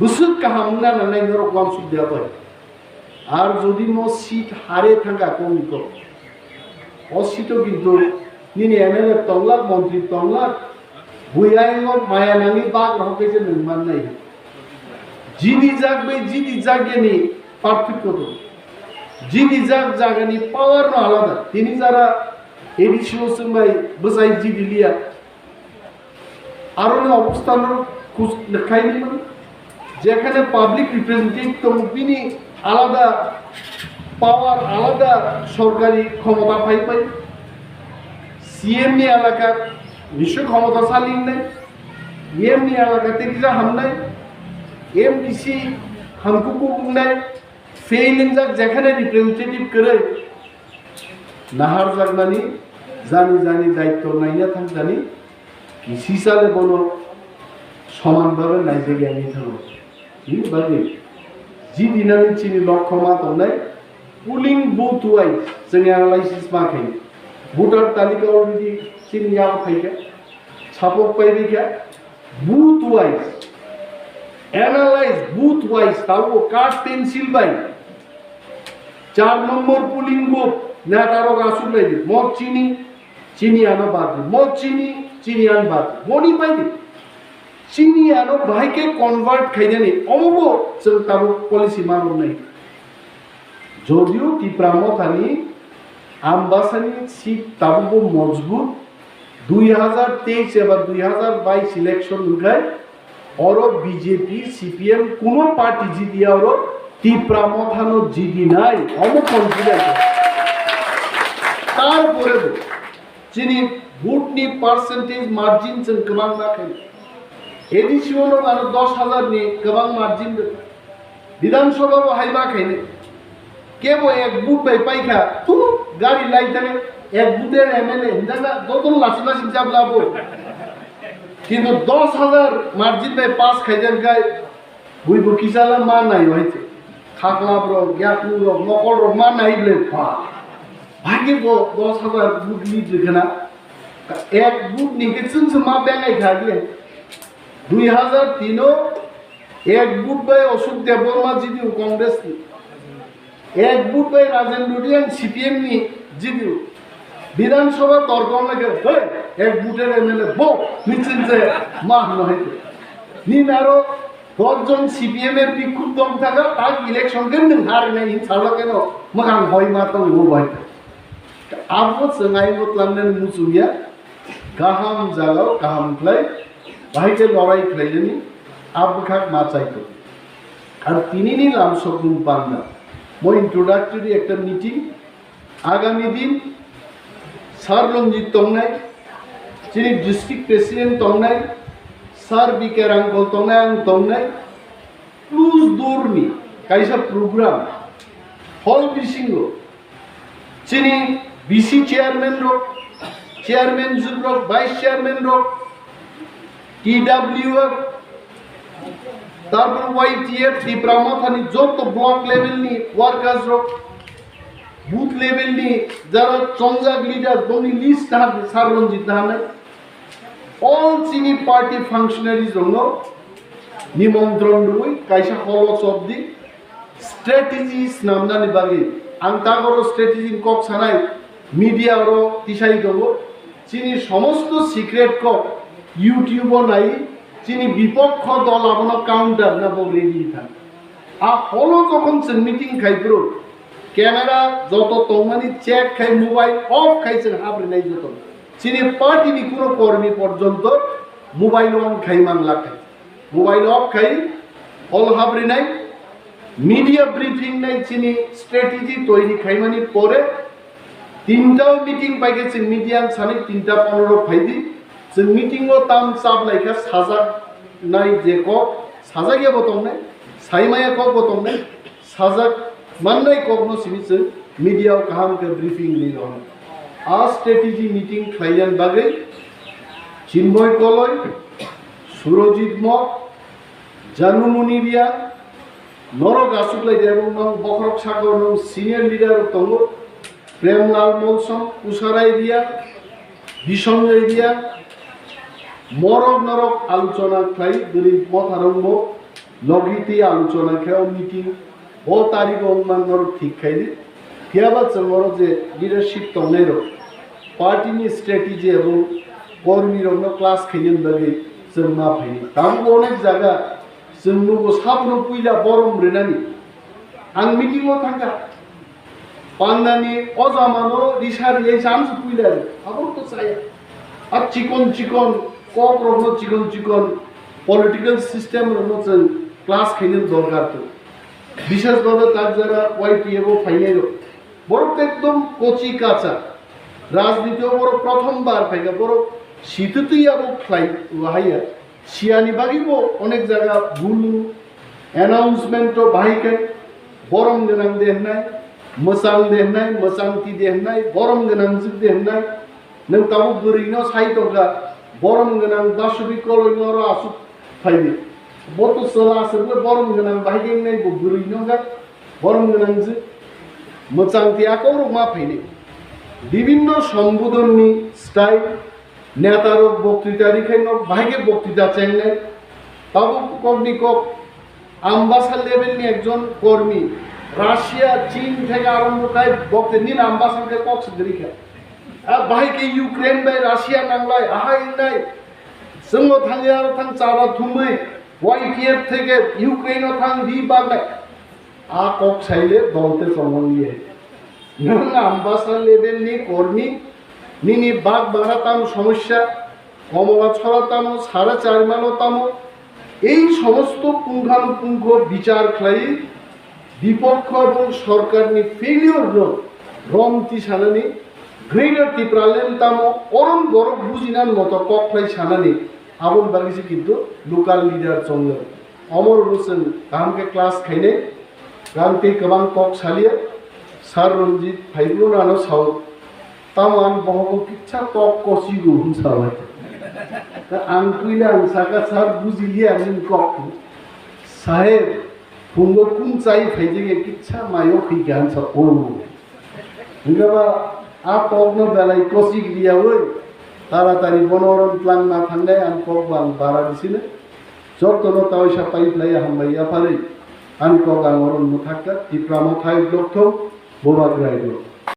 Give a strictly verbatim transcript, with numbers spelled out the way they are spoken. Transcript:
Bwswk kaham wngna nangnai norok uansuk de bai. Ar jodi mo seat hare thangkha kok ni kok, o seat o kintu nini M L A tonglak, montri tonglak, bui ayang o maya nangni bak rohor khe se nwng mannai. Jini jak bai jini jak yani parthokyo tongo. Jini jak jagani power no alada. Tini jara A D C o chwng bai bwsai jidi liya. Aroni obostano khus-, khaini mano. Jekhane public representative tongo, bini alada power, alada sorkari khomota phai phai. C M ni alaka nishoi khomota salingnai, M ni alaka tei kisa hamnai, M D C hamkuk wngnai, fail wngjak jekhane representative kwrwi. Naharjakmani jani jani daityo naina thangkani, kisisa le bono soman bhabe naijak ya wngwi thango. Bini bagwi jidinani chini lokho ma tongnai, polling booth wise chwng analysis ma khaini. Voter talika already chini yago phaikha, chapok paibaikha, booth wise, analyze booth wise, tabuk card pencil bai. Char number polling booth, netarok aswk lai di, mo chini, chini ano bad di, mo chini, chini ano bad di, boni bai di. Chini ano bahai khe convert khainani, omo bo chwng tabuk policy ma rwnai. Jodio Tipra Mothani Ambasani seat tabuk bo mojbut, dui hazar teis eba dui hazar bais election wngkhai, oro B J P, C P M kuno party jidiya, oro Tipra Mothano jidinai, omo confident. Tarpore bo chini vote ni percentage margin chwng kwbangma khaini. A D C o no ano dos hazar ni kwbang margin rwkha. Bidhan Sabha bo hai ma khaini. Kebo ek vote bai paikha, tu gari lai thangwi ek vote er M L A hinjakna jotono lasi lasi jabla bo. Kintu dos hazar margin bai pass khaijak khai, buibo kisala ma nai hai se. Khakla rok, yakung rok, mokol rok ma nai ble pa. Bhagi bo dos hazar vote lead rwkhana. Ek vote ni khe chwng se ma bengai kha ble. Dui hazar tin o ek vote bai Ashok Debbarma jidi o Congress ni. Ek vote bai Rajendra Reang C P M ni jidi o. Bidhan Sabha torko wngkha, hei, ek vote er M L A bo miching se ma hwnwi hai. Ni naro dos jon C P M er bikhuk dong thaka, tak election khe nwng harinai hin sajak eno mwkhang hoi ma tongo bo hai. Abo chwng ai bo tlamnani muchungya. Kaham jagao kaham khlai, bahai khe lorai khlainani a bwkhak ma chai tongo. Ar tinini lamsokmung panda, mo introductory ekta meeting, agami din Sir Ranjit tongnai, chini district president tongnai, Sir B K Rangkhol tongnai, ang tongnai, plus dorni kaisa program, hall bisingo chini B C chairman rok, chairman jwk rok, vice chairman rok, T W F, tarpor Y T F, Tipra Mothani joto block level ni workers rok, booth level ni jara chongjak leader, bongni list kaham Sir Ranjit nahanai. All chini party functionaries rokno nimontron rwui kaisa holo chopdi. Strategy snamnani bagwi ang tagoro strategy ni kok sanai, media oro tisai tongo. Chini somosto secret kok YouTube o nai, chini bipokho dol abono counter na bo ready thang. A holo jokhon chwng meeting khai phuru, camera joto tongmani check khai, mobile off khai chwng habrinai joto. Chini party ni kuno kormi porjonto mobile on khai man lakhai. Mobile off khai, hol habrinai, media briefing nai chini strategy toiri khaimani pore, tinta o meeting paikhe chwng media ang sani tinta ponoro phaidi, chwng meeting o tam chap laikha sajak nai je kok, sajak ya bo tongnai, saimaya kok bo tongnai, sajak mannai kokno simi chwng media o kaham khe briefing ri rw. A strategy meeting khlaiyan bagwi Chinmoy Koloi, Surojit Mok, Janumoni Riya, norok aswk lai de, ebong nang bokhorok saka o nang senior leader rok tongo, Premlal Molsom, Usarai Riya, Bisonjoy Riya, morok norok aluchona khlai bwrwi motharok bo logi tei alochona khe o meeting o tarigo wngma norok thik khaidi. Phiyaba chwng oro je leadership tongnairok party ni strategy abo kormi rokno class khainani bagwi chwng ma phaidi. Tabukbo onek jaga chwng nugo sabono puila borom rwnani. Ang meeting o thangkha. Pangnani o jamano risa riyai chamsu puila abo to chaya. A chikon chikon kok rokno chikon chikon political system rokno chwng class khainani dorkar to. Bishesh bhabe tak jara Y P F o phainai rok. Borok to ekdom kochi kacha. Rajniti o borok prothom bar phaikha, borok sitwtwi abo khlai wahaiya. Siyani bagwi bo onek jaga bulu announcement o bahai khe borom gwnang de hwnai, mwchang de hwnai, mwchang ti de hwnai, borom gwnang jwk de hwnai. Nwng tabuk bwrwi no sai tongkha, borom gwnang basobi koloi no oro asuk phaidi. Bo to chwla aswk le borom gwnang bahai khe wngnai bo bwrwi no ga borom gwnang jwk mwchang ti akorok ma phaidi. Bibinno sombodhon ni style Netarok boktwita rikhaino bahai khe boktwita chengnai. Tabuk kokni kok Ambassa level ni ekjon kormi Russia, Chin theke arombo khai bokte nini Ambassa khe kok se rikha. A bahai khe Ukraine bai Russia nanglai, ahai wngnai. Chwngno thangwi aro thang chara thumwi Y P F theke Ukraine o thang ri bagnai. A kok saile dol te chongmani hai. Nwng Ambassa level ni kormi, nini bag bara tamo somosya, Komolachora tamo, Sara Charimalo tamo, ei somosto punkhano pungkho bichar khlai bipokho ebong sorkarni failure no romti sanani, Greater Tipraland tamo oron borok bujinani moto kok khlai sanani, aboni bagwi se kintu local leader chongnai. Omo rwno chwng kaham khe class khainai, kaham tei kwbang kok salia. Sir Ranjit phaibo nano sao, tamo ang bohogo kitsa kok kosigo hwn salai. Ta ang puila ang saka, "Sir, bujiliya nini kok." "Saheb, phungo kun chai phaijak ya, kitsa mayo khaikha," hwn sa o. Hingkhe ba a kokno belai kosik riyaui taratari bono oro twlangna thangnai ang kok bo ang bara bisino. Jotono taisa pai phlai hambai yapharwi ani kok ang oro mwthakha Tipra Motha block thung Bobagrai block.